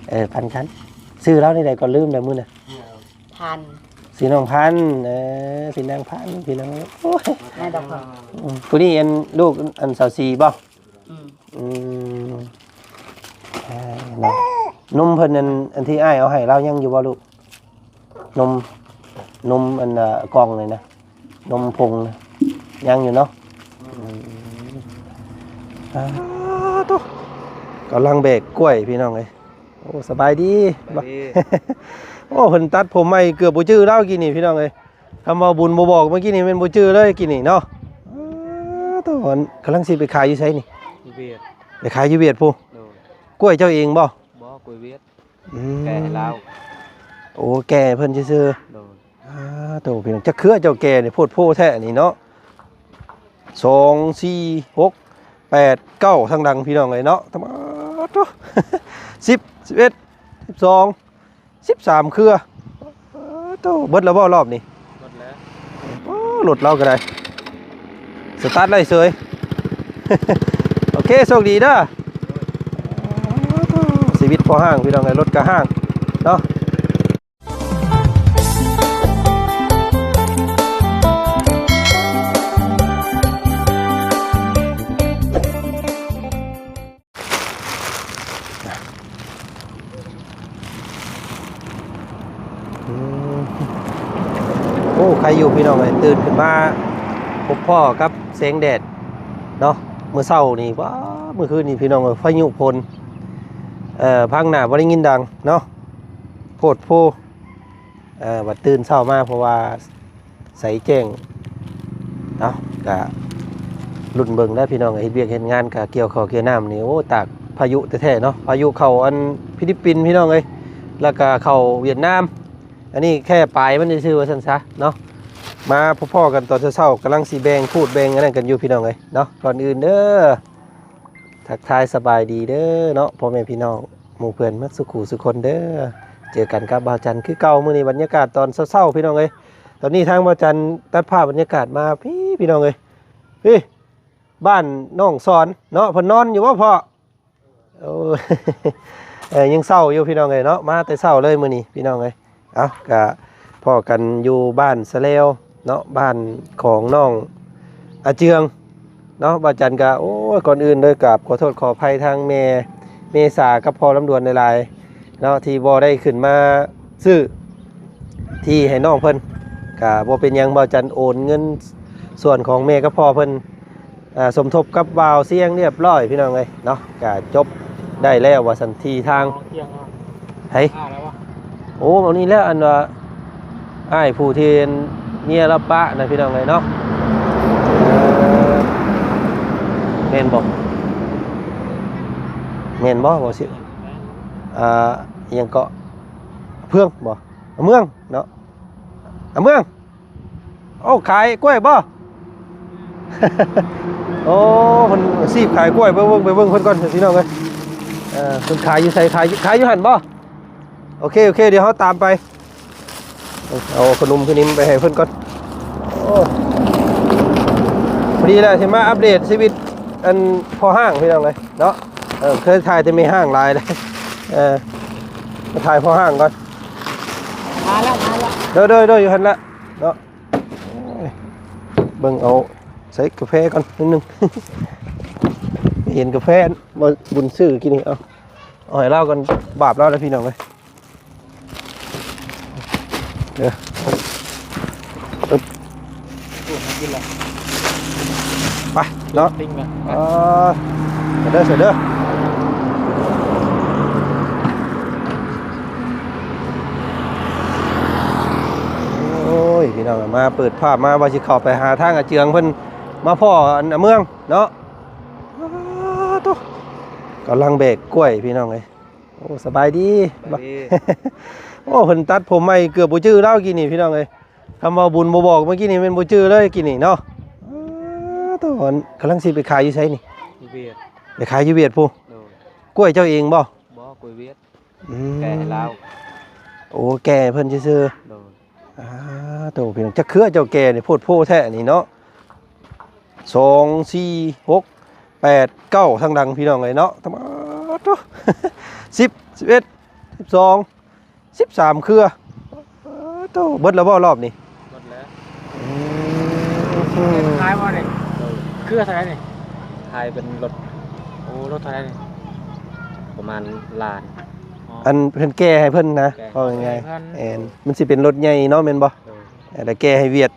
ເອີ ພັນຄັນ. ຊື່ລາວແນວໃດກໍລືມແລ້ວມື້ນະ. ພັນ. ຊື່ນ້ອງພັນ. ເອີ ຊື່ນາງພັນ ພີ່ນ້ອງ. ໂອ້ຍ ແມ່ດອກ. ອືມ ຜູ້ນີ້ອັນ ລູກອັນຊາວສີ່ບໍ່? ອືມ ອືມ ເອີ ເນາະ. ນົມເພິ່ນ ອັນ ອັນທີ່ອ້າຍເອົາໃຫ້ລາວຍັງຢູ່ບໍ່ລູກ? ນົມ ນົມອັນ ອາ ກ່ອງນີ້ນະ ນົມຜົງນະ ຍັງຢູ່ເນາະ. ອືມ ອືມ ອ່າ ໂທ້ ກຳລັງແບກກ້ວຍພີ່ນ້ອງເອີຍ. ໂອ້ ສະບາຍດີ. ສະບາຍດີ. ໂອ້ ເພິ່ນຕັດຜົມໃໝ່ ເກືອບບໍ່ຈື່ລາວກີ້ນີ້ພີ່ນ້ອງເອີຍ. ຄຳວ່າບຸນບໍ່ບອກເມື່ອກີ້ນີ້ແມ່ນບໍ່ຈື່ເລີຍກີ້ນີ້ເນາະ. ອ່າ ໂທ້ ກຳລັງຊິໄປຂາຍຢູ່ໃສນີ້? ຢູ່ຫວຽດ. ໄປຂາຍຢູ່ຫວຽດພຸ້ນ? ໂດຍ. ກ້ວຍເຈົ້າເອງບໍ່? ບໍ່ ກ້ວຍຫວຽດ. ອືມ ແກ່ໃຫ້ລາວ. ໂອ້ ແກ່ເພິ່ນຊື່ໆ. ໂດຍ. ອ່າ ໂທ້ ພີ່ນ້ອງ ຈັກເຄືອເຈົ້າແກ່ນີ້ ໂພດໂພແທ້ນີ້ເນາະ. ສອງ ສີ່ ຫົກ ແປດ ເກົ້າ ທາງຫຼັງພີ່ນ້ອງເອີຍເນາະ. ຕະມາໂທ້ ສິບ ສິບເອັດ ສິບສອງ ສິບສາມເຄືອ. ໂອ້ ເບິດແລ້ວບໍ່ລອບນີ້? ເບິດແລ້ວ. ໂອ້ ລົດລາວກໍໄດ້ ສະຕາດໄດ້ເສີຍ. ໂອເຄ ໂຊກດີເດີ. ຊີວິດພໍ່ຮ້າງພີ່ນ້ອງເອີຍ ລົດກໍຮ້າງເນາະ. ອືມ ໂອ້ ໃຄຢູ່ພີ່ນ້ອງເອີຍ ຕື່ນຂຶ້ນມາພົບພໍ້ກັບແສງແດດເນາະ. ມື້ເຊົ້ານີ້ ວ້າ ມື້ຄືນນີ້ພີ່ນ້ອງເອີຍ ພາຍຸຝົນ ເອີ ພາກໜ້າບໍ່ໄດ້ຍິນດັງເນາະ ໂພດໂພ. ເອີ ບັດຕື່ນເຊົ້າມາ ເພາະວ່າໃສແຈ້ງ. ເອົາ ກະລຸ້ນເບິ່ງແຫຼະພີ່ນ້ອງ ເຮັດວຽກເຮັດງານ ກະກ່ຽວເຂົ້າກ່ຽວນ້ຳນີ້ ໂອ້ ຕາກພາຍຸແທ້ໆເນາະ. ພາຍຸເຂົ້າອັນຟີລິບປິນພີ່ນ້ອງເອີຍ ແລ້ວກະເຂົ້າຫວຽດນາມ. ອັນນີ້ແຄ່ປາຍມັນຊື່ໆ ວ່າຊັ້ນຊະເນາະ. ມາພໍ້ໆກັນຕອນເຊົ້າໆ ກຳລັງຊິແບ່ງພູດແບ່ງອັນນັ້ນກັນຢູ່ພີ່ນ້ອງເອີຍເນາະ. ກ່ອນອື່ນເດີ ທັກທາຍສະບາຍດີເດີເນາະ ພໍ່ແມ່ພີ່ນ້ອງ ໝູ່ເພື່ອນໝົດສູ່ຄູ່ສູ່ຄົນເດີ. ເຈີກັນກັບບ່າວຈັນຄືເກົ່າ ມື້ນີ້ບັນຍາກາດຕອນເຊົ້າໆ ພີ່ນ້ອງເອີຍ. ຕອນນີ້ທາງບ່າວຈັນຕັດພາບບັນຍາກາດມາພີ້ ພີ່ນ້ອງເອີຍ ພີ້ ບ້ານນ້ອງສອນເນາະ. ເພິ່ນນອນຢູ່ບໍ່ພໍ່? ໂອ້ ເອີ ຍັງເຊົ້າຢູ່ພີ່ນ້ອງເອີຍເນາະ ມາແຕ່ເຊົ້າເລີຍມື້ນີ້ພີ່ນ້ອງເອີຍ. ເອົາ ກະພໍ້ກັນຢູ່ບ້ານສະແລວເນາະ ບ້ານຂອງນ້ອງອາເຈືອງເນາະ. ບ່າວຈັນກະ ໂອ້ຍ ກ່ອນອື່ນເລີຍກາບຂໍໂທດຂໍອະໄພທາງແມ່ເມສາກັບພໍ່ລຳດວນຫຼາຍໆເນາະ ທີ່ບໍ່ໄດ້ຂຶ້ນມາຊື້ທີ່ໃຫ້ນ້ອງເພິ່ນ. ກະບໍ່ເປັນຫຍັງ ບ່າວຈັນໂອນເງິນສ່ວນຂອງແມ່ກັບພໍ່ເພິ່ນ ອ່າ ສົມທົບກັບບ່າວຊຽງຮຽບຮ້ອຍພີ່ນ້ອງເອີຍເນາະ. ກະຈົບໄດ້ແລ້ວວ່າຊັ້ນ ທີ່ທາງ ເອົາ ໃຫ້ ໂອ້ ອັນນີ້ແຫຼະ ອັນວ່າອ້າຍຜູ້ທີ່ເມຍລາວປະນະພີ່ນ້ອງເອີຍເນາະ. ເອີ ແມ່ນບໍ່ ແມ່ນບໍ່ ບໍ່ຊິ ອ່າ ອີ່ຫຍັງເກາະ ເພື່ອງບໍ່ ເມືອງເນາະ ເມືອງ. ໂອ້ ຂາຍກ້ວຍບໍ່? ໂອ້ ເພິ່ນອາຊີບຂາຍກ້ວຍ ໄປເບິ່ງ ໄປເບິ່ງເພິ່ນກ່ອນພີ່ນ້ອງເອີຍ. ເອີ ເພິ່ນຂາຍຢູ່ໃສ? ຂາຍ ຂາຍຢູ່ຫັ້ນບໍ່? ໂອເຄ ໂອເຄ ດຽວເຮົາຕາມໄປ ເອົາຂະໜົມຂະນິມໄປໃຫ້ເພິ່ນກ່ອນ. ໂອ້ ພໍດີແຫຼະ ຊິມາອັບເດດຊີວິດອັນພໍ່ຮ້າງພີ່ນ້ອງເອີຍເນາະ. ເອີ ເຄີຍຖ່າຍແຕ່ແມ່ຮ້າງຫຼາຍເລີຍ ເອີ ມາຖ່າຍພໍ່ຮ້າງກ່ອນ. ມາແລ້ວ ມາແລ້ວ ໂດຍ ໂດຍ ໂດຍ ຢູ່ຫັ້ນລະເນາະ. ເບິ່ງເອົາໃສ່ກາແຟກ່ອນໜ້ອຍໜຶ່ງ ເຫັນກາແຟບໍ່ ບຸນຊື້ກິນນີ້ ເອົາ ເອົາໃຫ້ລາວກ່ອນ ບາບລາວແລ້ວພີ່ນ້ອງເອີຍ. ເດີ ໄປເນາະ ເອີ ໃສ່ເດີ ໃສ່ເດີ. ໂອ້ຍ ພີ່ນ້ອງ ມາເປີດພາບມາ ວ່າຊິເຂົ້າໄປຫາທາງອາເຈືອງເພິ່ນ ມາພໍ້ອັນອາເມືອງເນາະ. ໂອ້ ກຳລັງແບກກ້ວຍພີ່ນ້ອງເອີຍ. ໂອ້ ສະບາຍດີ ສະບາຍດີ. ໂອ້ ເພິ່ນຕັດຜົມໃໝ່ ເກືອບບໍ່ຈື່ລາວກີ້ນີ້ພີ່ນ້ອງເອີຍ. ຄຳວ່າບຸນບໍ່ບອກເມື່ອກີ້ນີ້ແມ່ນບໍ່ຈື່ເລີຍກີ້ນີ້ເນາະ. ໂອ້ ໂທ້ ກຳລັງຊິໄປຂາຍຢູ່ໃສນີ້? ຢູ່ຫວຽດ. ໄປຂາຍຢູ່ຫວຽດພຸ້ນ? ໂດຍ. ກ້ວຍເຈົ້າເອງບໍ່? ບໍ່ ກ້ວຍຫວຽດ. ອືມ ແກ່ໃຫ້ລາວ. ໂອ້ ແກ່ໃຫ້ເພິ່ນຊື່ໆ. ໂດຍ. ອ່າ ໂທ້ ພີ່ນ້ອງ ຈັກເຄືອເຈົ້າແກ່ນີ້ ໂພດໂພແທ້ນີ້ເນາະ. ສອງ ສີ່ ຫົກ ແປດ ເກົ້າ ທາງຫຼັງ ພີ່ນ້ອງເອີຍເນາະ. ຕະມາໂທ້ ສິ ສິບ ສິບເອັດ ສິບສອງ ສິບສາມເຄືອ. ໂອ້ໂຕ ເບິດແລ້ວບໍ່ລອບນີ້? ໝົດແລ້ວ. ອືມ ຂາຍບໍ່ນີ້? ໂດຍ. ເຄືອເທົ່າໃດນີ້? ຂາຍເປັນລົດ. ໂອ້ ລົດເທົ່າໃດນີ້? ປະມານລ້ານ. ອໍ ອັນເພິ່ນແກ່ໃຫ້ເພິ່ນນະ ແກ່ ເວົ້າງ່າຍໆ ແມ່ນ ມັນຊິເປັນລົດໃຫຍ່ເນາະ ແມ່ນບໍ່? ໂດຍ. ແລ້ວແກ່ໃຫ້ຫວຽດ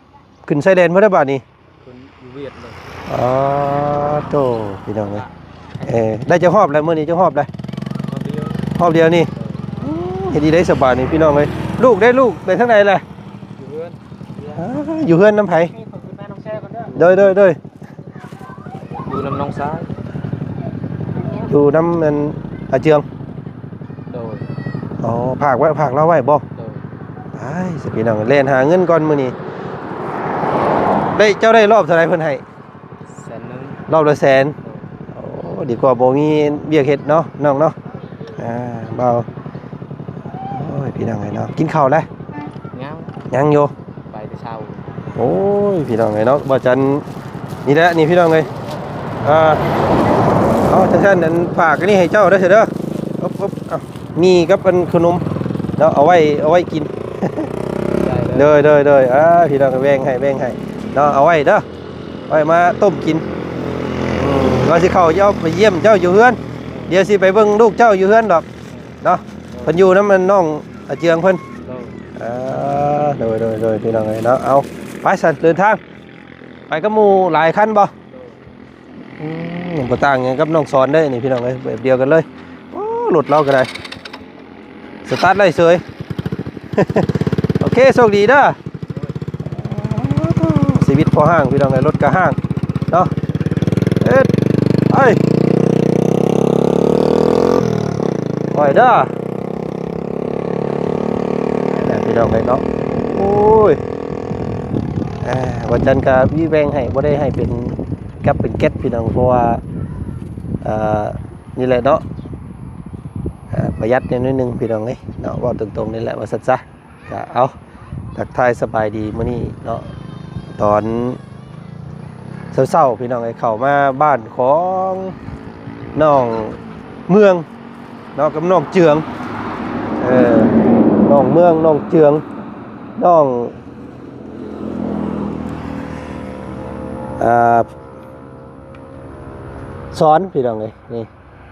ຂຶ້ນຊາຍແດນພຸ້ນແຫຼະບາດນີ້. ເພິ່ນຢູ່ຫວຽດເລີຍ. ອໍ ໂຕ ພີ່ນ້ອງເອີຍ. ເອີ ໄດ້ຈັກຮອບແລ້ວ ມື້ນີ້ຈັກຮອບແລ້ວ? ຮອບດຽວ. ຮອບດຽວນີ້. ໂດຍ. ອືມ ເຮັດດີໄດ້ສະບາຍນີ້ ພີ່ນ້ອງເອີຍ. ລູກເດ້ ລູກໄປທາງໃດແຫຼະ? ຢູ່ເຮືອນ. ອ່າ ຢູ່ເຮືອນນຳໃຜ? ໂດຍ ໂດຍ ໂດຍ. ຢູ່ນຳນ້ອງຊາຍ. ຢູ່ນຳອັນອາເຈືອງ. ໂດຍ. ອໍ ຝາກໄວ້ ຝາກລາວໄວ້ບໍ່? ໂດຍ. ໄປ ສະພີ່ນ້ອງ ແລ່ນຫາເງິນກ່ອນມື້ນີ້. ໄດ້ ເຈົ້າໄດ້ລອບເທົ່າໃດເພິ່ນໃຫ້? ແສນໜຶ່ງ. ລອບລະແສນ. ໂດຍ. ໂອ້ ດີກວ່າບໍ່ມີວຽກເຮັດເນາະ ນ້ອງເນາະ. ອ່າ ບ່າວ ໂອ້ຍ ພີ່ນ້ອງເອີຍເນາະ ກິນເຂົ້າແລ້ວ? ຍັງ. ຍັງຢູ່. ໄປແຕ່ເຊົ້າ. ໂອ້ຍ ພີ່ນ້ອງເອີຍເນາະ ບ່າວຈັນ ນີ້ແຫຼະນີ້ ພີ່ນ້ອງເອີຍ. ອ່າ ເອົາ ຈັ່ງຊັ້ນ ອັນ ຝາກອັນນີ້ໃຫ້ເຈົ້າເດີ ເດີ. ອຶບ ອຶບ ເອົາ ໝີ່ກັບອັນຂະໜົມເນາະ ເອົາໄວ້ ເອົາໄວ້ກິນ. ໄດ້ເລີຍ. ໂດຍ ໂດຍ ໂດຍ. ອ່າ ພີ່ນ້ອງ ແບ່ງໃຫ້ ແບ່ງໃຫ້ເນາະ ເອົາໄວ້ເດີ ໄວ້ມາຕົ້ມກິນ. ອືມ ວ່າຊິເຂົ້າເຈົ້າໄປຢ້ຽມເຈົ້າຢູ່ເຮືອນ ດຽວຊິໄປເບິ່ງລູກເຈົ້າຢູ່ເຮືອນດອກເນາະ. ເພິ່ນຢູ່ນຳອັນນ້ອງອາເຈືອງເພິ່ນ. ໂດຍ. ອ່າ ໂດຍ ໂດຍ ໂດຍ ພີ່ນ້ອງເອີຍເນາະ. ເອົາ ໄປຊັ້ນ ເດີນທາງ. ໄປກັບໝູ່ຫຼາຍຄັນບໍ່? ໂດຍ. ອືມ ບໍ່ຕ່າງຫຍັງກັບນ້ອງສອນເດ້ນີ້ ພີ່ນ້ອງເອີຍ ແບບດຽວກັນເລີຍ. ໂອ້ ລົດລາວກໍໄດ້ ສະຕາດໄດ້ເສີຍ. ໂອເຄ ໂຊກດີເດີ. ຊີວິດພໍ່ຮ້າງ ພີ່ນ້ອງເອີຍ ລົດກໍຮ້າງເນາະ. ເຮັດ ໄປ ໄປເດີ ແຫຼະ ພີ່ນ້ອງເອີຍເນາະ. ໂອ້ຍ ອ່າ ວັນຈັນກໍມີແບ່ງໃຫ້ ບໍ່ໄດ້ໃຫ້ເປັນກັບເປັນແກັດ ພີ່ນ້ອງ ເພາະວ່າ ເອີ ນີ້ແຫຼະເນາະ ເອີ ປະຢັດແດ່ໜ້ອຍໜຶ່ງ ພີ່ນ້ອງເອີຍເນາະ ເວົ້າຕົງໆນີ້ແຫຼະ ວ່າຊັ້ນຊະ. ກະເອົາ ທັກທາຍສະບາຍດີມື້ນີ້ເນາະ ຕອນເຊົ້າໆ ພີ່ນ້ອງເອີຍ ເຂົ້າມາບ້ານຂອງນ້ອງເມືອງເນາະ ກັບນ້ອງເຈືອງ ເອີ ນ້ອງເມືອງ ນ້ອງເຈືອງ ນ້ອງ ອ່າ ສອນ ພີ່ນ້ອງເອີຍ ນີ້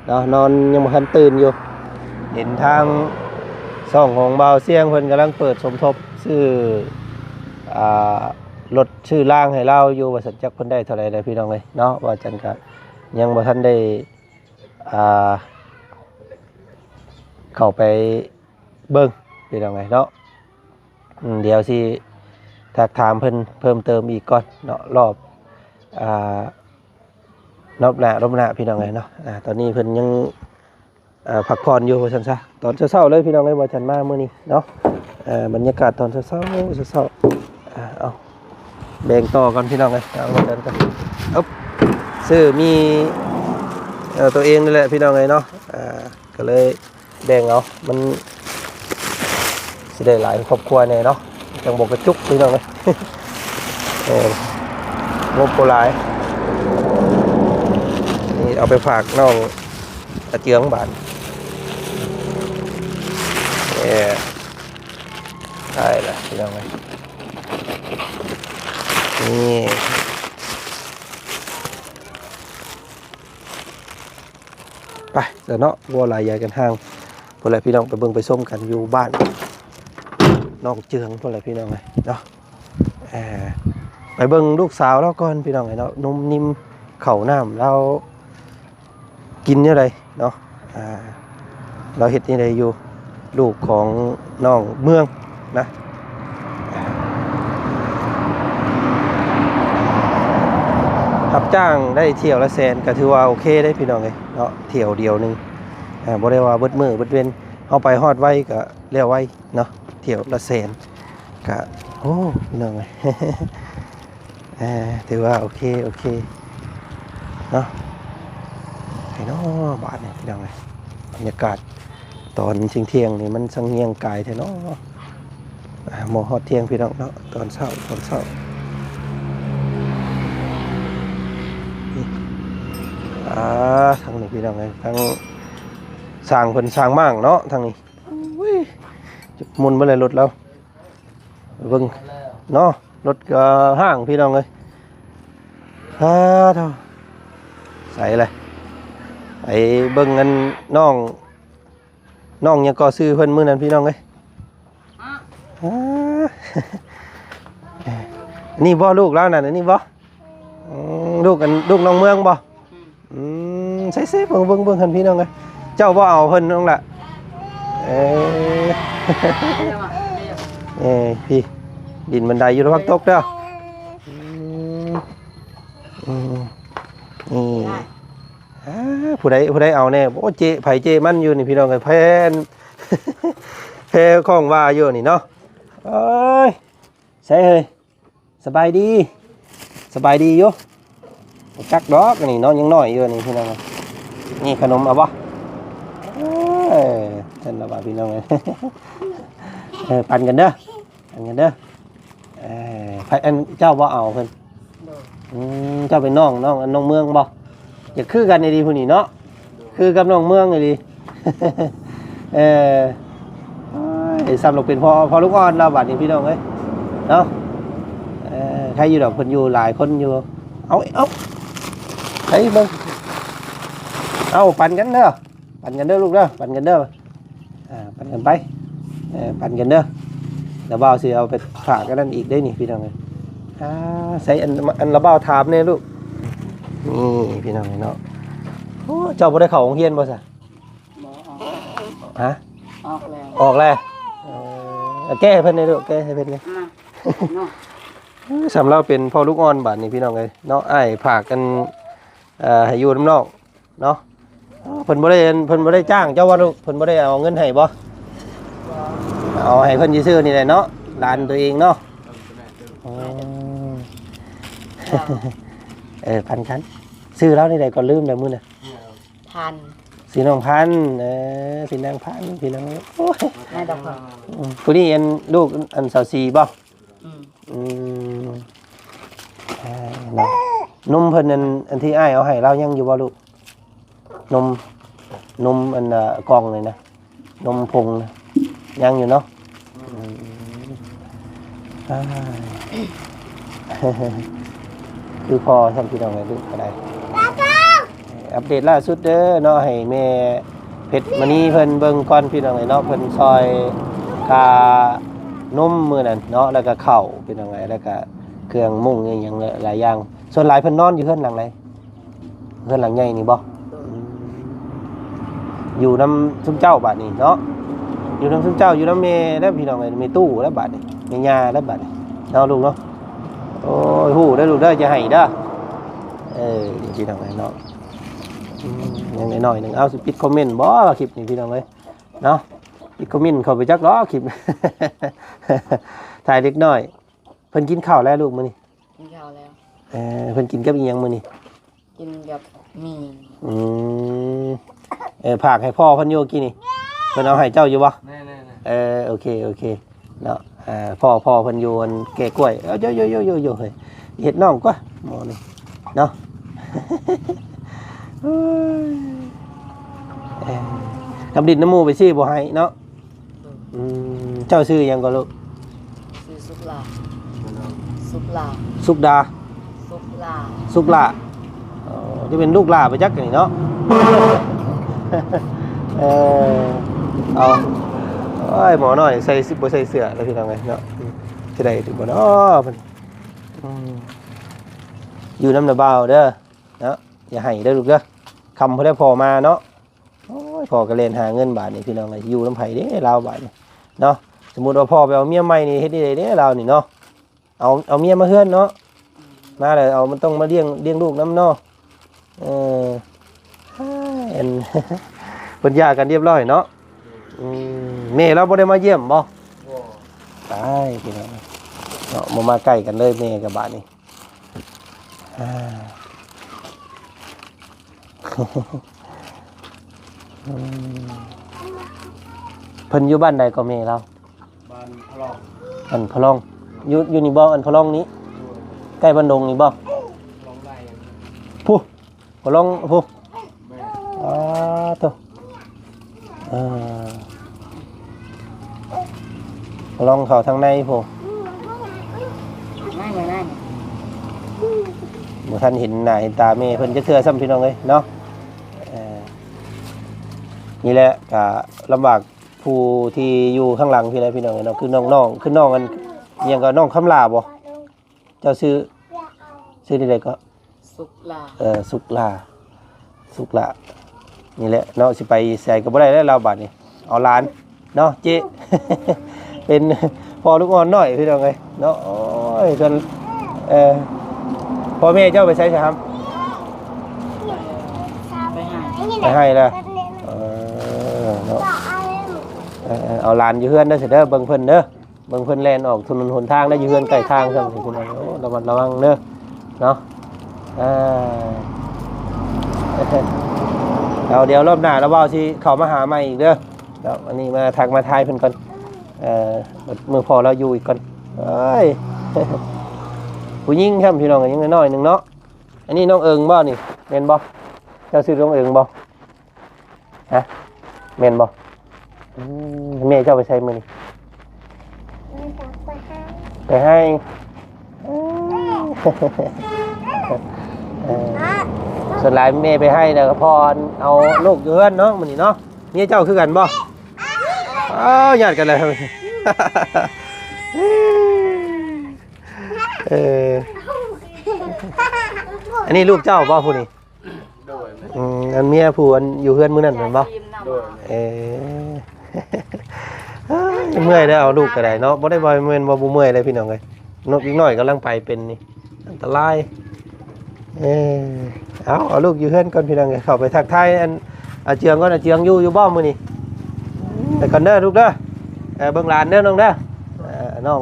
ເນາະ ນອນຍັງບໍ່ທັນຕື່ນຢູ່. ເຫັນທາງຊ່ອງຂອງບ່າວຊຽງເພິ່ນກຳລັງເປີດສົມທົບຊື້ ອ່າ ລົດຊື້ລາງໃຫ້ລາວຢູ່ວ່າຊັ້ນ ຈັກເພິ່ນໄດ້ເທົ່າໃດແລ້ວ ພີ່ນ້ອງເອີຍເນາະ. ວ່າຈັ່ງກະຍັງບໍ່ທັນໄດ້ ອ່າ ເຂົ້າໄປເບິ່ງ ພີ່ນ້ອງເອີຍເນາະ. ອືມ ດຽວຊິທັກຖາມເພິ່ນເພີ່ມເຕີມອີກກ່ອນເນາະ ລອບ ອ່າ ລອບໜ້າ ລອບໜ້າ ພີ່ນ້ອງເອີຍເນາະ. ອ່າ ຕອນນີ້ເພິ່ນຍັງ ເອີ ພັກຜ່ອນຢູ່ວ່າຊັ້ນຊະ ຕອນເຊົ້າໆເລີຍ ພີ່ນ້ອງເອີຍ ວ່າຈັ່ງມາມື້ນີ້ເນາະ. ເອີ ບັນຍາກາດຕອນເຊົ້າໆ ເຊົ້າໆ. ອ່າ ເອົາ ແບ່ງຕໍ່ກ່ອນ ພີ່ນ້ອງເອີຍ ເອົາ ວ່າຊັ້ນກັນ ອຶບ ຊື້ໝີ່ ເອີ ຕົວເອງນີ້ແຫຼະ ພີ່ນ້ອງເອີຍເນາະ. ອ່າ ກໍເລີຍ ແບ່ງເອົາ ມັນຊິໄດ້ຫຼາຍຄອບຄົວແດ່ເນາະ ຈັ່ງບໍ່ກະຈຸກ ພີ່ນ້ອງເອີຍ. ເອີ ງົບບໍ່ຫຼາຍ ນີ້ເອົາໄປຝາກນ້ອງອາເຈືອງບາດ. ເອີ ໄດ້ລະ ພີ່ນ້ອງເອີຍ ນີ້. ໄປຊະເນາະ ບໍ່ຫຼາຍຢາຍກັນຫ່າງ ພຸ້ນແຫຼະ ພີ່ນ້ອງ ໄປເບິ່ງໄປຊົມກັນຢູ່ບ້ານນ້ອງເຈືອງ ພຸ້ນແຫຼະ ພີ່ນ້ອງເອີຍເນາະ. ເອີ ໄປເບິ່ງລູກສາວລາວກ່ອນ ພີ່ນ້ອງເອີຍເນາະ ນຸ່ມນິ້ມ ເຂົ້ານ້ຳລາວກິນແນວໃດເນາະ. ອ່າ ລາວເຮັດແນວໃດຢູ່ ລູກຂອງນ້ອງເມືອງນະ ຮັບຈ້າງໄດ້ຖ້ຽວລະແສນ ກໍຖືວ່າໂອເຄເດ້ ພີ່ນ້ອງເອີຍເນາະ ຖ້ຽວດຽວໜຶ່ງ. ອ່າ ບໍ່ໄດ້ວ່າເບິດມື້ເບິດເວັນ ເຮົາໄປຮອດໄວກໍແລ້ວໄວເນາະ ຖ້ຽວລະແສນ ກະ ໂອ້ ພີ່ນ້ອງເອີຍ ເອີ ຖືວ່າໂອເຄ ໂອເຄເນາະ. ໄປເນາະ ບາດນີ້ ພີ່ນ້ອງເອີຍ ບັນຍາກາດຕອນທ່ຽງໆນີ້ ມັນຊ່າງຮຽງກາຍແທ້ເນາະ. ອ່າ ມາຮອດທ່ຽງ ພີ່ນ້ອງເນາະ ຕອນເຊົ້າ ຕອນເຊົ້າ ນີ້ ອ່າ ທາງນີ້ ພີ່ນ້ອງເອີຍ ທາງ ຊ່າງເພິ່ນສ້າງມ້າງເນາະທາງນີ້. ໂອ້ຍ ໝຸ່ນເບິດເລີຍລົດລາວ. ເບິ່ງເນາະ ລົດກໍຮ້າງພີ່ນ້ອງເອີຍ. ອາ ໂທ້ ໃສລະ ໄປເບິ່ງອັນນ້ອງ ນ້ອງຫຍັງກໍຊື່ເພິ່ນມື້ນັ້ນພີ່ນ້ອງເອີຍ. ອ່າ ນີ້ບໍ່ລູກລາວນັ້ນ ອັນນີ້ບໍ່? ອືມ ລູກອັນ ລູກນ້ອງເມືອງບໍ່? ອືມ ໃສ່ໆ ເບິ່ງ ເບິ່ງ ເບິ່ງຫັ້ນພີ່ນ້ອງເອີຍ. ເຈົ້າບໍ່ເອົາເພິ່ນນ້ອງລະ? ເອີ ເອີ ພີ່ ດິນມັນໄດຢູ່ ລະວັງຕົກເດີ. ອືມ ອືມ ນີ້ ອ່າ ຜູ້ໃດ ຜູ້ໃດເອົາແດ່? ໂອ້ ເຈະໃຜເຈະມັນຢູ່ນີ້ພີ່ນ້ອງເອີຍ. ແພ ແພຂ້ອງວ່າຢູ່ນີ້ເນາະ. ເອີຍ ໃສເຮີຍ? ສະບາຍດີ ສະບາຍດີຢູ່? ບໍ່ຈັກດອກ ອັນນີ້ເນາະ ຍັງນ້ອຍຢູ່ນີ້ພີ່ນ້ອງ. ນີ້ຂະໜົມເອົາບໍ່? ເອີ ຊັ້ນລະວ່າພີ່ນ້ອງເອີຍ. ເອີ ປັນກັນເດີ ອັນນັ້ນເດີ ເອີ ໃຜ ອັນ ເຈົ້າບໍ່ເອົາເພິ່ນ? ໂດຍ ອືມ ເຈົ້າເປັນນ້ອງ ນ້ອງ ອັນ ນ້ອງເມືອງບໍ່? ຢາກຄືກັນອີ່ຫຼີຜູ້ນີ້ເນາະ ຄືກັບນ້ອງເມືອງອີ່ຫຼີ. ເອີ ໂອ້ຍ ສ່ຳລູກເປັນພໍ່ ພໍ່ລູກອ່ອນລາວບາດນີ້ພີ່ນ້ອງເອີຍ ເນາະ. ເອີ ໃຄຢູ່ດອກ ເພິ່ນຢູ່ຫຼາຍຄົນຢູ່. ເອົາ ເອົາ ໃສ່ເບິ່ງ ເອົາ ປັນກັນເດີ ປັນກັນເດີລູກເດີ ປັນກັນເດີ. ອ່າ ປັນກັນໄປ ເອີ ປັນກັນເດີ. ລະບ່າວຊິເອົາໄປຝາກອັນນັ້ນອີກເດ້ນີ້ພີ່ນ້ອງເອີຍ. ອ່າ ໃສ່ອັນ ອັນລະບ່າວຖາມແດ່ລູກ. ນີ້ພີ່ນ້ອງເອີຍເນາະ. ໂອ້ ເຈົ້າບໍ່ໄດ້ເຂົ້າໂຮງຮຽນບໍ່ຊະ? ບໍ່ ອອກ ຮະ? ອອກແລ້ວ ອອກແລ້ວ. ເອີ ແກ້ໃຫ້ເພິ່ນແດ່ລູກ ແກ້ໃຫ້ເພິ່ນແດ່. ມາ ເນາະ ເອີ ສ່ຳລາວເປັນພໍ່ລູກອ່ອນບາດນີ້ພີ່ນ້ອງເອີຍເນາະ. ອ້າຍຝາກອັນ ເອີ ໃຫ້ຢູ່ນຳນ້ອງ ເນາະ. ເອີ ເພິ່ນບໍ່ໄດ້ ເພິ່ນບໍ່ໄດ້ຈ້າງເຈົ້າວ່າລູກ ເພິ່ນບໍ່ໄດ້ເອົາເງິນໃຫ້ບໍ່? ບໍ່ ເອົາໃຫ້ເພິ່ນຊື່ໆນີ້ແຫຼະເນາະ ຫຼານຕົວເອງເນາະ. ອືມ ເອີ ພັນຄັນ ຊື່ລາວນີ້ໃດກໍລືມແລ້ວມື້ນະ. ພັນ ຊື່ນ້ອງພັນ ເອີ ຊື່ນາງພັນ ພີ່ນ້ອງ. ໂອ້ຍ ນາຍດອກພັນ ອືມ ຜູ້ນີ້ອັນ ລູກອັນສາວສີບໍ່? ອືມ ອືມ ເອີ ເນາະ ນົມເພິ່ນ ອັນ ອັນທີ່ອ້າຍເອົາໃຫ້ລາວຍັງຢູ່ບໍ່ລູກ? ນົມ ນົມອັນ ເອີ ກ່ອງນີ້ນະ ນົມຜົງນະ ຍັງຢູ່ເນາະ. ອືມ ອືມ ອ້າຍ ຄືພໍ່ຊັ້ນ ພີ່ນ້ອງເອີຍ ລູກກໍໄດ້. ອັບເດດລ່າສຸດເດີເນາະ ໃຫ້ແມ່ເພັດມະນີເພິ່ນເບິ່ງກ່ອນພີ່ນ້ອງເອີຍເນາະ. ເພິ່ນຊ່ອຍຄ່ານົມມື້ນັ້ນເນາະ ແລ້ວກະເຂົ້າພີ່ນ້ອງເອີຍ ແລ້ວກະເຄື່ອງມຸ້ງອີ່ຫຍັງຫຼາຍຢ່າງ. ສ່ວນຫຼາຍເພິ່ນນອນຢູ່ເຮືອນຫຼັງໃດ? ເຮືອນຫຼັງໃຫຍ່ນີ້ບໍ່? ອືມ ຢູ່ນຳຊຸມເຈົ້າບາດນີ້ເນາະ ຢູ່ນຳຊຸມເຈົ້າ ຢູ່ນຳແມ່ແລ້ວພີ່ນ້ອງເອີຍ ແມ່ຕູ້ແລ້ວບາດນີ້ ແມ່ຍ່າແລ້ວບາດນີ້ເນາະລູກເນາະ. ໂອ້ຍ ຮູ້ເດີລູກເດີ ຢ່າໄຫ້ເດີ. ເອີ ພີ່ນ້ອງເອີຍເນາະ ອືມ ຍັງໜ້ອຍໆໜຶ່ງ. ເອົາ ຊິປິດຄອມເມັນບໍ່ຄລິບນີ້ພີ່ນ້ອງເອີຍເນາະ? ປິດຄອມເມັນເຂົາໄປຈັກດອກຄລິບ ຖ່າຍເດັກນ້ອຍ. ເພິ່ນກິນເຂົ້າແລ້ວລູກມື້ນີ້? ກິນເຂົ້າແລ້ວ. ເອີ ເພິ່ນກິນກັບອີ່ຫຍັງມື້ນີ້? ກິນກັບໝີ່. ອືມ ເອີ ຝາກໃຫ້ພໍ່ເພິ່ນຢູ່ກີ້ນີ້ ເພິ່ນເອົາໃຫ້ເຈົ້າຢູ່ບໍ່? ແນ່ໆໆ. ເອີ ໂອເຄ ໂອເຄເນາະ. ເອີ ພໍ່ ພໍ່ເພິ່ນຢູ່ອັນແກ່ກ້ວຍ. ເອີ ໂຢໆໆໆ ເຮັດນ້ອງກວ່າໝໍນີ້ເນາະ. ເອີ ນຳດິນນຳໝູ່ໄປຊີ້ບໍ່ໃຫ້ເນາະ. ອືມ ເຈົ້າຊື່ຫຍັງກໍລູກ? ຊື່ສຸກຫຼ້າ. ສຸກຫຼ້າ. ສຸກດາ. ສຸກຫຼ້າ. ສຸກຫຼ້າ. ອໍ ຈະເປັນລູກຫຼ້າໄປຈັກນີ້ເນາະ. ເອີ ເອົາ ໂອ້ຍ ໝໍນ້ອຍໃສ່ ບໍ່ໃສ່ເສື້ອແລ້ວພີ່ນ້ອງເອີຍເນາະ. ອືມ ຊິໄດ້ຖືກບໍ່ເນາະເພິ່ນ? ອືມ ຢູ່ນຳນ້າບ່າວເດີເນາະ ຢ່າໄຫ້ເດີລູກເດີ. ຄ່ຳພຸ້ນແຫຼະພໍ່ມາເນາະ. ໂອ້ຍ ພໍ່ກໍແລ່ນຫາເງິນບາດນີ້ພີ່ນ້ອງເອີຍ ຢູ່ນຳໃຜເດ້ລາວບາດນີ້ເນາະ. ສົມມຸດວ່າພໍ່ໄປເອົາເມຍໃໝ່ນີ້ ເຮັດຈັ່ງໃດເດ້ລາວນີ້ເນາະ? ເອົາ ເອົາເມຍມາເຮືອນເນາະ ມາແລ້ວເອົາ ມັນຕ້ອງມາລ້ຽງ ລ້ຽງລູກນຳເນາະ. ເອີ ອັນ ເພິ່ນຢ່າກັນຮຽບຮ້ອຍເນາະ. ອືມ ແມ່ລາວບໍ່ໄດ້ມາຢ້ຽມບໍ່? ບໍ່. ຕາຍພີ່ນ້ອງເນາະ ບໍ່ມາໃກ້ກັນເລີຍແມ່ກັບບາດນີ້. ອ່າ ອືມ ເພິ່ນຢູ່ບ້ານໃດກໍແມ່ລາວ? ບ້ານພະລອງ. ອັນພະລອງ ຢູ່ ຢູ່ນີ້ບໍ່? ອັນພະລອງນີ້ ຢູ່ ໃກ້ບ້ານດົງນີ້ບໍ່? ພະລອງໃດ ພຸ້ນ ພະລອງພຸ້ນ. ແມ່ນ. ອ້າ ໂທ້ ເອີ ລອງເຂົ້າທາງໃນພຸ້ນ. ນັ້ນ ນັ້ນ ບໍ່ທັນເຫັນໜ້າເຫັນຕາແມ່ເພິ່ນຈັກເທື່ອຊ້ຳ ພີ່ນ້ອງເອີຍເນາະ. ເອີ ນີ້ແຫຼະ ກະລຳບາກຜູ້ທີ່ຢູ່ຂ້າງຫຼັງພີ້ແຫຼະ ພີ່ນ້ອງເອີຍເນາະ. ຄືນ້ອງໆ ຄືນ້ອງອັນ ຫຍັງກໍ ນ້ອງຄຳຫຼ້າບໍ່? ເຈົ້າຊື່ ຊື່ນີ້ໃດກໍ? ສຸກຫຼ້າ. ເອີ ສຸກຫຼ້າ ສຸກຫຼ້າ ນີ້ແຫຼະເນາະ. ຊິໄປໃສກໍບໍ່ໄດ້ແລ້ວລາວບາດນີ້ ເອົາຫຼານເນາະເຈ້ ເປັນພໍ່ລູກອ່ອນນ້ອຍ ພີ່ນ້ອງເອີຍເນາະ. ໂອ້ຍ ສ່ວນ ເອີ ພໍ່ແມ່ເຈົ້າໄປໃສຊະຫຳ? ໄປໃຫ້ ໄປໃຫ້ລະ. ເອີ ເນາະ ເອີ ເອົາຫຼານຢູ່ເຮືອນເດີ ເດີ ເບິ່ງເພິ່ນເດີ. ເບິ່ງເພິ່ນແລ່ນອອກຖະໜົນຫົນທາງໄດ້ ຢູ່ເຮືອນໃກ້ທາງຊ້ຳ ພີ່ນ້ອງ. ໂອ້ ລະມັດລະວັງເດີເນາະ. ອ່າ ເອົາ ດຽວລອບໜ້າລະເວົ້າຊິເຂົ້າມາຫາໃໝ່ອີກເດີເນາະ. ອັນນີ້ມາທັກມາທາຍເພິ່ນກ່ອນ ເອີ ມື້ພໍລາວຢູ່ອີກກ່ອນ. ເອີຍ ຜູ້ຍິງຊ້ຳ ພີ່ນ້ອງ ຍັງນ້ອຍໆໜຶ່ງເນາະ. ອັນນີ້ນ້ອງເອີງບໍ່ນີ້ ແມ່ນບໍ່? ເຈົ້າຊື່ນ້ອງເອີງບໍ່? ຮະ ແມ່ນບໍ່? ອືມ ແມ່ເຈົ້າໄປໃສມື້ນີ້? ໄປໄຮ່. ເອີ ສ່ວນຫຼາຍແມ່ໄປໄຮ່ແລ້ວກໍພໍ່ເອົາລູກຢູ່ເຮືອນເນາະ ມື້ນີ້ເນາະ. ເມຍເຈົ້າຄືກັນບໍ່? ອ້າວ ຍາດກັນແລ້ວ. ເອີ ອັນນີ້ລູກເຈົ້າບໍ່ຜູ້ນີ້? ໂດຍ. ອືມ ອັນເມຍຜູ້ອັນຢູ່ເຮືອນມື້ນັ້ນແມ່ນບໍ່? ໂດຍ. ເອີ ເມື່ອຍແລ້ວ ເອົາລູກກໍໄດ້ເນາະ. ບໍ່ໄດ້ວ່າແມ່ນວ່າບໍ່ເມື່ອຍເລີຍ ພີ່ນ້ອງເອີຍເນາະ. ເດັກນ້ອຍກຳລັງໄປເປັນນີ້ ອັນຕະລາຍ. ເອີ ເອົາ ເອົາລູກຢູ່ເຮືອນກ່ອນ ພີ່ນ້ອງເອີຍ. ເຂົ້າໄປທັກທາຍອັນອາເຈືອງກ່ອນ. ອາເຈືອງຢູ່ ຢູ່ບໍ່ມື້ນີ້? ໄປກ່ອນເດີລູກເດີ. ເອີ ເບິ່ງຫຼານເດີນ້ອງເດີ. ເອີ ນ້ອງ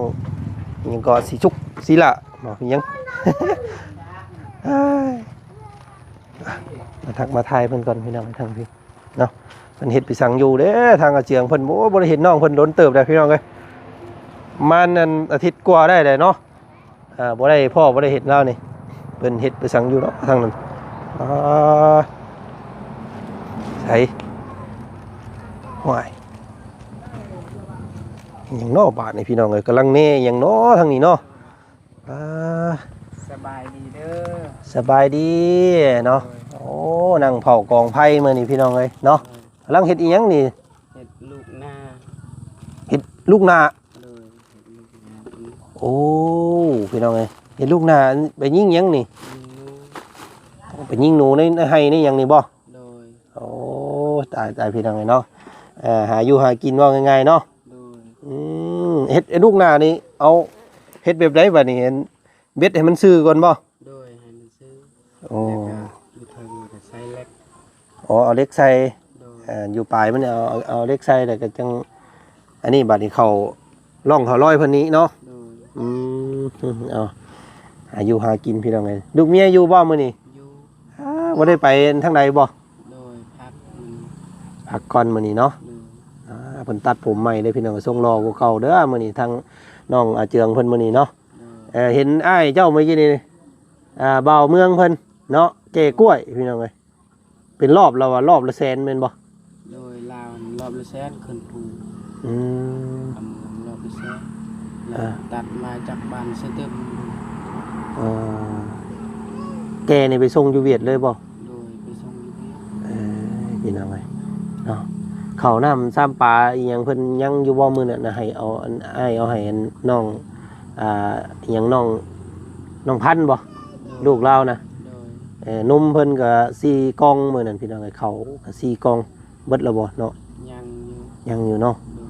ຫຍັງກໍ ສີສຸກ ສີລະ ບໍ່ຫຍັງ. ມາທັກມາທາຍເພິ່ນກ່ອນ ພີ່ນ້ອງ ທາງພີ້ເນາະ. ເພິ່ນເຮັດໄປສັງຢູ່ເດ້ ທາງອາເຈືອງເພິ່ນ. ໂອ້ ບໍ່ໄດ້ເຫັນນ້ອງເພິ່ນດົນເຕີບແລ້ວ ພີ່ນ້ອງເອີຍ. ປະມານອັນອາທິດກວ່າໄດ້ແລ້ວເນາະ. ອ່າ ບໍ່ໄດ້ພໍ້ ບໍ່ໄດ້ເຫັນລາວນີ້ ເພິ່ນເຮັດໄປສັງຢູ່ເນາະ ທາງນັ້ນ. ອ່າ ໃສ ຫ້ວຍ ຫຍັງເນາະບາດນີ້ ພີ່ນ້ອງເອີຍ. ກຳລັງແນ່ຫຍັງເນາະທາງນີ້ເນາະ. ອ່າ ສະບາຍດີເດີ. ສະບາຍດີເນາະ. ໂດຍ. ໂອ້ ນັ່ງເຜົາກອງໄຟມື້ນີ້ ພີ່ນ້ອງເອີຍເນາະ. ໂດຍ. ກຳລັງເຮັດອີ່ຫຍັງນີ້? ເຮັດລູກໜ້າ. ເຮັດລູກໜ້າ. ໂດຍ. ເຮັດລູກໜ້າ. ໂອ້ ພີ່ນ້ອງເອີຍ ເຮັດລູກໜ້າ. ໄປຍິງຫຍັງນີ້? ຍິງໜູ. ໄປຍິງໜູໃນໄຮ່ໃນຫຍັງນີ້ບໍ່? ໂດຍ. ໂອ້ ຕາຍ ຕາຍ ພີ່ນ້ອງເອີຍເນາະ. ເອີ ຫາຢູ່ຫາກິນ ເວົ້າງ່າຍໆເນາະ. ໂດຍ. ອືມ ເຮັດ ເຮັດລູກໜ້ານີ້ ເອົາ ເຮັດແບບໃດບາດນີ້? ເບັດໃຫ້ມັນຊື່ກ່ອນບໍ່? ໂດຍ ໃຫ້ມັນຊື່. ໂອ້ ແລ້ວກໍຢູ່ເທິງກໍໃສ່ເຫຼັກ. ອໍ ເອົາເຫຼັກໃສ່. ໂດຍ. ເອີ ຢູ່ປາຍມັນເອົາ ເອົາ ເອົາເຫຼັກໃສ່ ແລ້ວກໍຈັ່ງ ອັນນີ້ບາດນີ້ເຂົ້າ ຮ່ອງເຂົ້າລອຍເພິ່ນນີ້ເນາະ. ໂດຍ. ອືມ ເອົາ ຫາຢູ່ຫາກິນ ພີ່ນ້ອງເອີຍ. ລູກເມຍຢູ່ບໍ່ມື້ນີ້? ຢູ່. ອ້າ ບໍ່ໄດ້ໄປທາງໃດບໍ່? ໂດຍ ພັກມື້ນີ້ ພັກກ່ອນມື້ນີ້ເນາະ. ໂດຍ. ອ່າ ເພິ່ນຕັດຜົມໃໝ່ເດ້ ພີ່ນ້ອງ ຊົງຫຼໍ່ກວ່າເກົ່າເດີມື້ນີ້ ທາງນ້ອງອາເຈືອງເພິ່ນມື້ນີ້ເນາະ. ໂດຍ. ເອີ ເຫັນອ້າຍເຈົ້າເມື່ອກີ້ນີ້ ອ່າ ບ່າວເມືອງເພິ່ນເນາະ ແກ່ກ້ວຍ ພີ່ນ້ອງເອີຍ. ເປັນລອບລະວ່າ ລອບລະແສນແມ່ນບໍ່? ໂດຍ ລາວຫັ້ນລອບລະແສນ ຂຶ້ນພູ. ອືມ ອາເມືອງລອບລະແສນ. ເອີ ແລ້ວຕັດມາຈາກບ້ານເຊເຕັມ. ເອີ ແກ່ນີ້ໄປສົ່ງຢູ່ຫວຽດເລີຍບໍ່? ໂດຍ ໄປສົ່ງຢູ່ຫວຽດ. ເອີ ພີ່ນ້ອງເອີຍເນາະ ເຂົ້ານ້ຳຊຳປາອີ່ຫຍັງເພິ່ນຍັງຢູ່ບໍ່ມື້ນັ້ນນະ? ໃຫ້ເອົາ ອັນ ອ້າຍເອົາໃຫ້ ອັນ ນ້ອງ ອ່າ ອີ່ຫຍັງ ນ້ອງ ນ້ອງພັນບໍ່? ໂດຍ. ລູກລາວນະ. ໂດຍ. ເອີ ນົມເພິ່ນກໍສີ່ກ່ອງມື້ນັ້ນ ພີ່ນ້ອງເອີຍ ເຂົ້າກໍສີ່ກ່ອງ. ເບິດແລ້ວບໍ່ເນາະ? ຍັງຢູ່ ຍັງຢູ່ເນາະ. ໂດຍ.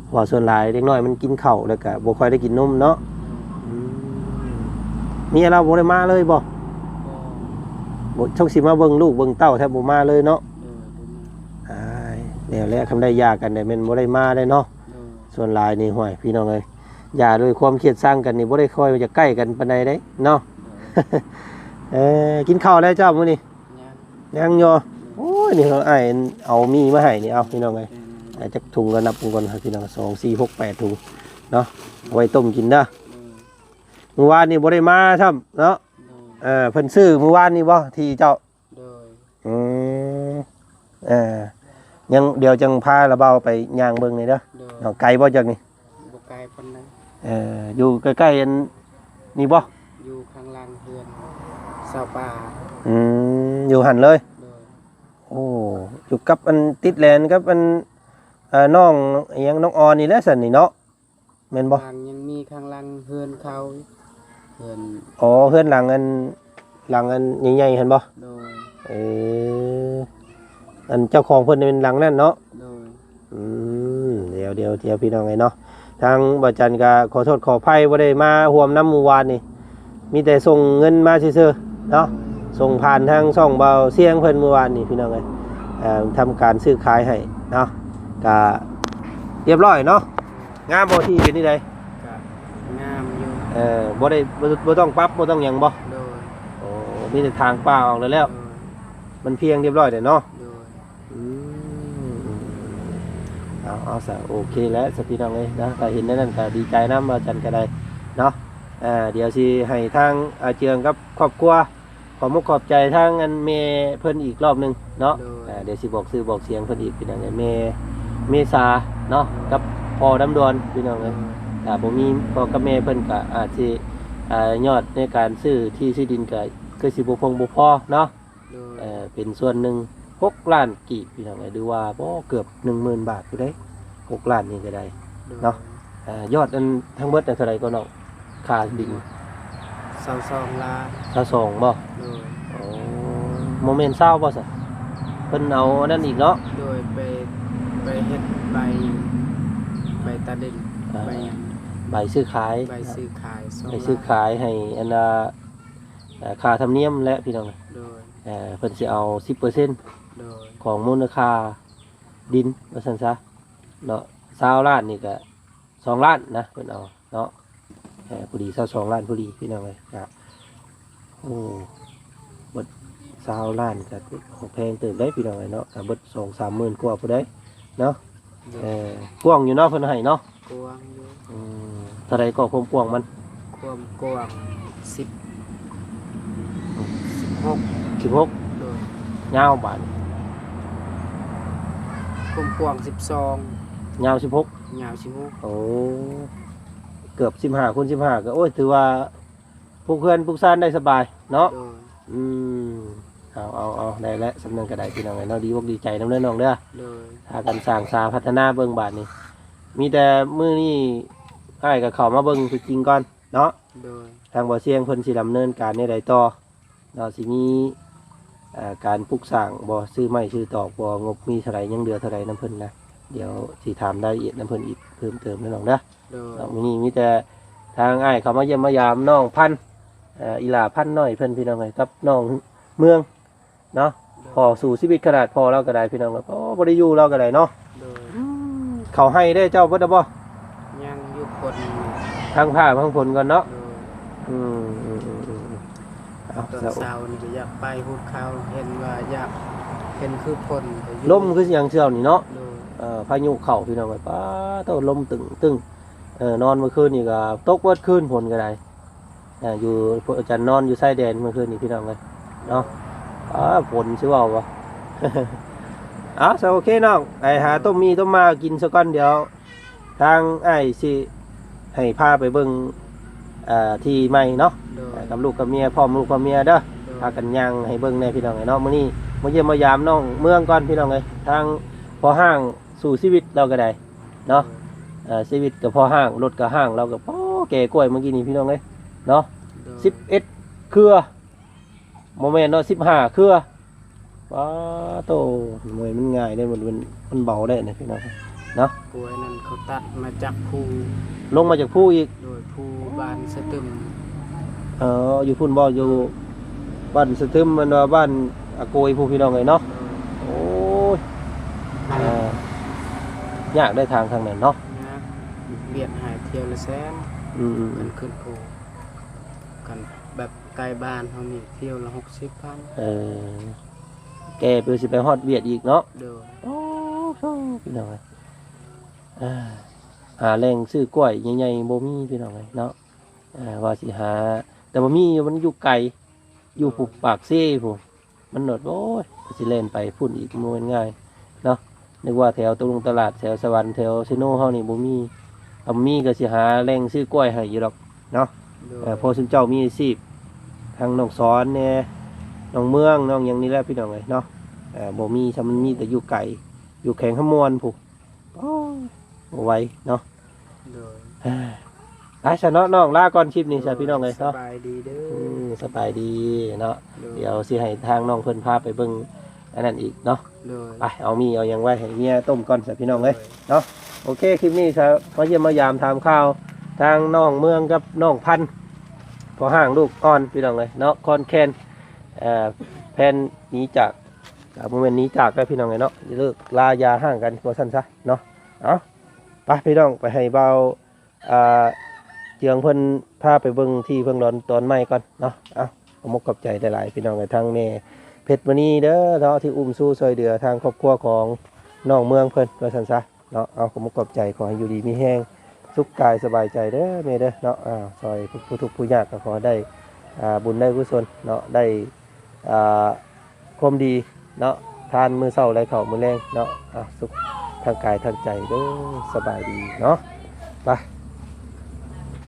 ເພາະວ່າສ່ວນຫຼາຍເດັກນ້ອຍມັນກິນເຂົ້າແລ້ວກໍບໍ່ຄ່ອຍໄດ້ກິນນົມເນາະ. ໂດຍ. ອືມ ເມຍລາວບໍ່ໄດ້ມາເລີຍບໍ່? ບໍ່ ບໍ່ ຈັກຊິມາເບິ່ງລູກເບິ່ງເຕົ້າແທ້ ບໍ່ມາເລີຍເນາະ. ໂດຍ ບໍ່ມາ. ອ້າຍ ແນວແຫຼະ ຄັນໄດ້ຫຍ່າກັນໄດ້ແມ່ນບໍ່ໄດ້ມາໄດ້ເນາະ. ໂດຍ. ສ່ວນຫຼາຍນີ້ ຫ້ວຍ ພີ່ນ້ອງເອີຍ ຢ່າ ດ້ວຍຄວາມຄຽດຊັງກັນນີ້ ບໍ່ໄດ້ຄ່ອຍຈະໃກ້ກັນປານໃດເດ້ເນາະ. ໂດຍ. ເອີ ກິນເຂົ້າແລ້ວເຈົ້າມື້ນີ້? ຍັງ ຍັງຢູ່. ໂອ້ຍ ນີ້ເຮົາອ້າຍເອົາໝີ່ມາໃຫ້ນີ້ ເອົາ ພີ່ນ້ອງເອີຍ. ອືມ ອ່າ ຈັກຖົງກໍນັບເບິ່ງກ່ອນ ພີ່ນ້ອງ ສອງ ສີ່ ຫົກ ແປດຖົງເນາະ ເອົາໄວ້ຕົ້ມກິນເດີ. ອືມ ມື້ວານນີ້ບໍ່ໄດ້ມາຊ້ຳເນາະ. ໂດຍ. ເອີ ເພິ່ນຊື້ມື້ວານນີ້ບໍ່ ທີ່ເຈົ້າ? ໂດຍ. ອືມ ເອີ ຍັງ ດຽວຈັ່ງພາລະເບົາໄປຍ່າງເບິ່ງແດ່ເດີ. ໂດຍ. ເນາະ ໄກບໍ່ຈາກນີ້? ບໍ່ໄກປານໃດ. ເອີ ຢູ່ໃກ້ໆ ອັນນີ້ບໍ່? ຢູ່ຂ້າງຫຼັງເຮືອນຊາວປ່າ. ອືມ ຢູ່ຫັ້ນເລີຍ? ໂດຍ. ໂອ້ ຢູ່ກັບອັນ ຕິດແລນກັບອັນ ເອີ ນ້ອງອີ່ຫຍັງ ນ້ອງອອນນີ້ແຫຼະຊັ້ນນີ້ເນາະ. ແມ່ນບໍ່? ຫຼັງຍັງມີຂ້າງຫຼັງເຮືອນເຂົາ ເຮືອນ ອໍ ເຮືອນຫຼັງອັນ ຫຼັງອັນໃຫຍ່ໆຫັ້ນບໍ່? ໂດຍ. ເອີ ອັນເຈົ້າຂອງເພິ່ນແມ່ນຫຼັງນັ້ນເນາະ? ໂດຍ. ອືມ ດຽວ ດຽວ ດຽວ ພີ່ນ້ອງເອີຍເນາະ ທາງບ່າວຈັນກໍຂໍໂທດຂໍອະໄພ ບໍ່ໄດ້ມາຮ່ວມນຳມື້ວານນີ້ ມີແຕ່ສົ່ງເງິນມາຊື່ໆເນາະ ສົ່ງຜ່ານທາງຊ່ອງບ່າວຊຽງເພິ່ນມື້ວານນີ້ ພີ່ນ້ອງເອີຍ. ເອີ ທຳການຊື້ຂາຍໃຫ້ເນາະ ກະລຽບຮ້ອຍເນາະ. ງາມບໍ່? ທີ່ເປັນຈັ່ງໃດ? ກະງາມຢູ່. ເອີ ບໍ່ໄດ້ ບໍ່ ບໍ່ຕ້ອງປັບ ບໍ່ຕ້ອງຫຍັງບໍ່? ໂດຍ. ໂອ້ ມີແຕ່ຖາງປ່າອອກແລ້ວ ໂດຍ ມັນພຽງລຽບຮ້ອຍແລ້ວເນາະ? ໂດຍ. ອືມ ເອົາ ເອົາຊະ ໂອເຄແລ້ວຊະ ພີ່ນ້ອງເອີຍເນາະ ຖ້າເຫັນແນວນັ້ນກໍດີໃຈນຳ ວ່າຈັ່ງໃດກໍໄດ້ເນາະ. ອ່າ ດຽວຊິໃຫ້ທາງ ອາ ເຈືອງກັບຄອບຄົວ ຂອບມຸກຂອບໃຈທາງອັນແມ່ເພິ່ນອີກລອບໜຶ່ງເນາະ. ໂດຍ. ອ່າ ດຽວຊິບອກຊື່ບອກສຽງເພິ່ນອີກ ພີ່ນ້ອງເອີຍ ແມ່ເມສາເນາະ ກັບພໍ່ດຳດວນ ພີ່ນ້ອງເອີຍ. ໂດຍ. ຖ້າບໍ່ມີພໍ່ກັບແມ່ເພິ່ນກໍອາດຊິ ອ່າ ຍອດໃນການຊື້ທີ່ຊື້ດິນກໍຄືຊິບໍ່ພຽງບໍ່ພໍເນາະ. ໂດຍ. ເອີ ເປັນສ່ວນໜຶ່ງ ຫົກລ້ານກີບ ພີ່ນ້ອງເອີຍ ຫຼືວ່າບໍ່ເກືອບໜຶ່ງໝື່ນບາດພຸ້ນເດ້ ຫົກລ້ານນີ້ກໍໄດ້. ໂດຍ. ເນາະ ເອີ ຍອດອັນທັງເບິດນັ້ນເທົ່າໃດກໍນ້ອງ ຄ່າດິນ? ຊາວສອງລ້ານ. ຊາວສອງບໍ່? ໂດຍ. ໂອ້ ບໍ່ແມ່ນຊາວບໍ່ຊະ? ເພິ່ນເອົາອັນນັ້ນອີກເນາະ? ໂດຍ. ໄປ ໄປເຮັດໃບ ໃບຕາດິນ ອ່າ ໃບຫຍັງ? ໃບຊື້ຂາຍ. ໃບຊື້ຂາຍ ໃບຊື້ຂາຍໃຫ້ອັນນ່າ ເອີ ຄ່າທຳນຽມແຫຼະ ພີ່ນ້ອງ. ໂດຍ. ເອີ ເພິ່ນຊິເອົາສິບເປີເຊັນ ໂດຍ ຂອງມູນຄ່າດິນ ວ່າຊັ້ນຊະເນາະ. ຊາວລ້ານນີ້ກະສອງລ້ານນະ ເພິ່ນເອົາເນາະ. ເອີ ພໍດີຊາວສອງລ້ານພໍດີ ພີ່ນ້ອງເອີຍ. ກະ ໂອ້ ເບິດຊາວລ້ານກະແພງເຕີບເດ້ ພີ່ນ້ອງເອີຍເນາະ ກະເບິດສອງສາມໝື່ນກວ່າພຸ້ນເດ້ເນາະ. ໂດຍ. ເອີ ກວ້າງຢູ່ເນາະ ເພິ່ນໃຫ້ເນາະ? ກວ້າງຢູ່. ອືມ ເທົ່າໃດກໍຄວາມກວ້າງມັນ? ຄວາມກວ້າງສິບ ສິບຫົກ. ສິບຫົກ. ໂດຍ. ຍາວບາດນີ້? ຄວາມກວ້າງສິບສອງ ຍາວສິບຫົກ. ຍາວສິບຫົກ. ໂອ້ ເກືອບສິບຫ້າຄູນສິບຫ້າ ກໍ ໂອ້ຍ ຖືວ່າ ປຸກເຮືອນປຸກຊານໄດ້ສະບາຍເນາະ. ໂດຍ. ອືມ ເອົາ ເອົາ ເອົາ ໄດ້ແລ້ວ ສ່ຳນັ້ນກໍໄດ້ ພີ່ນ້ອງເອີຍເນາະ. ດີອົກດີໃຈນຳເດີນ້ອງເດີ. ໂດຍ. ພາກັນສ້າງສາພັດທະນາເບິ່ງບາດນີ້. ມີແຕ່ມື້ນີ້ອ້າຍກໍເຂົ້າມາເບິ່ງຕົວຈິງກ່ອນເນາະ. ໂດຍ. ທາງບ່າວຊຽງເພິ່ນຊິດຳເນີນການແນວໃດຕໍ່ເນາະ ຊິມີ ເອີ ການປຸກສ້າງບໍ່ ຊື້ໄມ້ຊື້ຕອກບໍ່ ງົບມີເທົ່າໃດ ຍັງເຫຼືອເທົ່າໃດນຳເພິ່ນນະ. ດຽວຊິຖາມລາຍລະອຽດນຳເພິ່ນອີກເພີ່ມເຕີມເດີນ້ອງເດີ. ໂດຍ. ເນາະ ມື້ນີ້ມີແຕ່ທາງອ້າຍເຂົ້າມາຢ້ຽມມາຢາມນ້ອງພັນ ເອີ ອີ່ຫຼ້າພັນນ້ອຍເພິ່ນ ພີ່ນ້ອງເອີຍ ກັບນ້ອງເມືອງເນາະ. ໂດຍ. ພໍ່ສູ້ຊີວິດຂະໜາດ ພໍ່ລາວກໍໄດ້ ພີ່ນ້ອງເອີຍ ໂອ້ ບໍ່ໄດ້ຢູ່ລາວກໍໄດ້ເນາະ. ໂດຍ. ອືມ ເຂົ້າໄຮ່ເດ້ ເຈົ້າເບິດແລ້ວບໍ່? ຍັງຢູ່ພົ້ນ ທັງພາກທັງຝົນກ່ອນເນາະ. ໂດຍ. ອືມ ເອົາ ຕອນເຊົ້ານີ້ກໍຢາກໄປຫູດເຂົ້າ ເຫັນວ່າຢາກ ເຫັນຄືຝົນກໍຢູ່. ລົມຄືຫຍັງເຊົ້ານີ້ເນາະ. ໂດຍ. ເອີ ພາຍຸເຂົ້າ ພີ່ນ້ອງເອີຍ ປ້າໂຕ ລົມຕຶ້ງໆ. ເອີ ນອນມື້ຄືນນີ້ກໍຕົກເບິດຄືນ ຝົນກໍໄດ້. ອ່າ ຢູ່ ພວກອາຈານນອນຢູ່ຊາຍແດນມື້ຄືນນີ້ ພີ່ນ້ອງເອີຍເນາະ. ອ່າ ຝົນຊິເວົ້າບໍ່? ເອົາ ໂອເຄນ້ອງ ໄປຫາຕົ້ມໝີ່ຕົ້ມໝາກິນຊະກ່ອນ ດຽວທາງອ້າຍຊິໃຫ້ພາໄປເບິ່ງ ເອີ ທີ່ໃໝ່ເນາະ. ໂດຍ. ກັບລູກກັບເມຍ ພ້ອມລູກພ້ອມເມຍເດີ. ໂດຍ. ພາກັນຍ່າງໃຫ້ເບິ່ງແດ່ ພີ່ນ້ອງເອີຍເນາະ. ມື້ນີ້ມາຢ້ຽມມາຢາມນ້ອງເມືອງກ່ອນ ພີ່ນ້ອງເອີຍ ທາງພໍ່ຮ້າງ ສູ້ຊີວິດລາວກໍໄດ້ເນາະ. ເອີ ຊີວິດກໍພໍຮ້າງ ລົດກໍຮ້າງ ລາວກໍພໍແກ່ກ້ວຍມື້ກີ້ນີ້ ພີ່ນ້ອງເອີຍເນາະ. ໂດຍ. ສິບເອັດເຄືອ ບໍ່ແມ່ນເນາະ ສິບຫ້າເຄືອ. ປ້າໂຕ ໂອ້ຍ ມັນງ່າຍເດ້ ມັນ ມັນ ມັນເບົາໄດ້ນະ ພີ່ນ້ອງເນາະ. ກ້ວຍນັ້ນເຂົາຕັດມາຈາກພູ ລົງມາຈາກພູອີກ. ໂດຍ. ພູບ້ານສະຕຶມ. ເອີ ຢູ່ພຸ້ນບໍ່? ຢູ່ບ້ານສະຕຶມ ແມ່ນວ່າບ້ານອາໂກຍພຸ້ນ ພີ່ນ້ອງເອີຍເນາະ. ໂດຍ. ໂອ້ຍ ເອີ ຍາກໄດ໋ທາງ ທາງນັ້ນເນາະ. ຍາກ. ວຽດໃຫ້ທ່ຽວລະແສນ. ອືມໆໆ. ຄັນຂຶ້ນພູ ຄັນແບບໃກ້ບ້ານເຮົານີ້ ທ່ຽວລະຫົກສິບພັນ. ເອີ ແກ່ເພື່ອຊິໄປຮອດວຽດອີກເນາະ. ໂດຍ. ໂອ້ໂຫ ພີ່ນ້ອງເອີຍ ອ່າ ຫາແຫຼ່ງຊື້ກ້ວຍໃຫຍ່ໆບໍ່ມີ ພີ່ນ້ອງເອີຍເນາະ. ອ່າ ວ່າຊິຫາ ແຕ່ວ່າມີຢູ່ ມັນຢູ່ໄກ ຢູ່ ໂດຍ ປາກເຊພຸ້ນ ມັນໂດດ ໂອ້ຍ ຊິແລ່ນໄປພຸ້ນອີກ ບໍ່ແມ່ນງ່າຍເນາະ. ນຶກວ່າແຖວຕະຫຼົງຕະຫຼາດ ແຖວສະຫວັນ ແຖວເຊໂນເຮົານີ້ບໍ່ມີ ຖ້າມີກໍຊິຫາແຫຼ່ງຊື້ກ້ວຍໃຫ້ຢູ່ດອກເນາະ. ໂດຍ ເອີ ເພາະຊຸມເຈົ້າມີອາຊີບ ທາງໜອງສອນແດ່ ໜອງເມືອງ ໜອງຫຍັງນີ້ແຫຼະ ພີ່ນ້ອງເອີຍເນາະ. ເອີ ບໍ່ມີ ຊ່ຳມັນມີແຕ່ຢູ່ໄກ ຢູ່ແຂວງຄຳມ່ວນພຸ້ນ ໂອ້ຍ ບໍ່ໄຫວເນາະ. ໂດຍ ໄປຊະເນາະນ້ອງ ລາກ່ອນຄລິບນີ້ຊະ ໂດຍ ພີ່ນ້ອງເອີຍເນາະ. ສະບາຍດີເດີ. ອືມ ສະບາຍດີເນາະ. ໂດຍ ດຽວຊິໃຫ້ທາງນ້ອງເພິ່ນພາໄປເບິ່ງອັນນັ້ນອີກເນາະ. ໂດຍ ໄປເອົາມີເອົາຫຍັງໄວ້ໃຫ້ເມຍຕົ້ມກ່ອນຊະ ພີ່ນ້ອງເອີຍ ໂດຍ ເນາະ. ໂອເຄ ຄລິບນີ້ຊະ ມາຢ້ຽມມາຢາມຖາມຂ່າວທາງນ້ອງເມືອງກັບນ້ອງພັນ ພໍ່ຮ້າງລູກອ່ອນ ພີ່ນ້ອງເອີຍເນາະ ຄອນແຄນ ເອີ ແພນໜີຈາກ ກໍບໍ່ແມ່ນໜີຈາກແລ້ວ ພີ່ນ້ອງເອີຍເນາະ ເລີກລາຢ່າຮ້າງກັນວ່າຊັ້ນຊະເນາະ. ເອົາ ໄປພີ່ນ້ອງ ໄປໃຫ້ບ່າວ ອ່າ ເຈືອງເພິ່ນພາໄປເບິ່ງທີ່ເພິ່ນດອນຕອນໃໝ່ກ່ອນເນາະ. ເອົາ ຂອບອົກຂອບໃຈຫຼາຍໆ ພີ່ນ້ອງເອີຍ ທາງແມ່ເພັດມະນີເດີເນາະ ທີ່ອຸ້ມຊູຊ່ວຍເຫຼືອທາງຄອບຄົວຂອງນ້ອງເມືອງເພິ່ນວ່າຊັ້ນຊະເນາະ. ເອົາ ຂອບອົກຂອບໃຈ ຂໍໃຫ້ຢູ່ດີມີແຮງ ສຸກກາຍສະບາຍໃຈເດີແມ່ເດີເນາະ. ອາ ຊ່ອຍຜູ້ທຸກຜູ້ຍາກ ກໍຂໍໃຫ້ໄດ້ ອ່າ ບຸນໄດ້ກຸສົນເນາະ ໄດ້ ອ່າ ຄວາມດີເນາະ ທານມື້ເຊົ້າໄຫຼເຂົ້າມື້ແລງເນາະ. ອ່າ ສຸກທາງກາຍທາງໃຈເດີ ສະບາຍດີເນາະ. ໄປ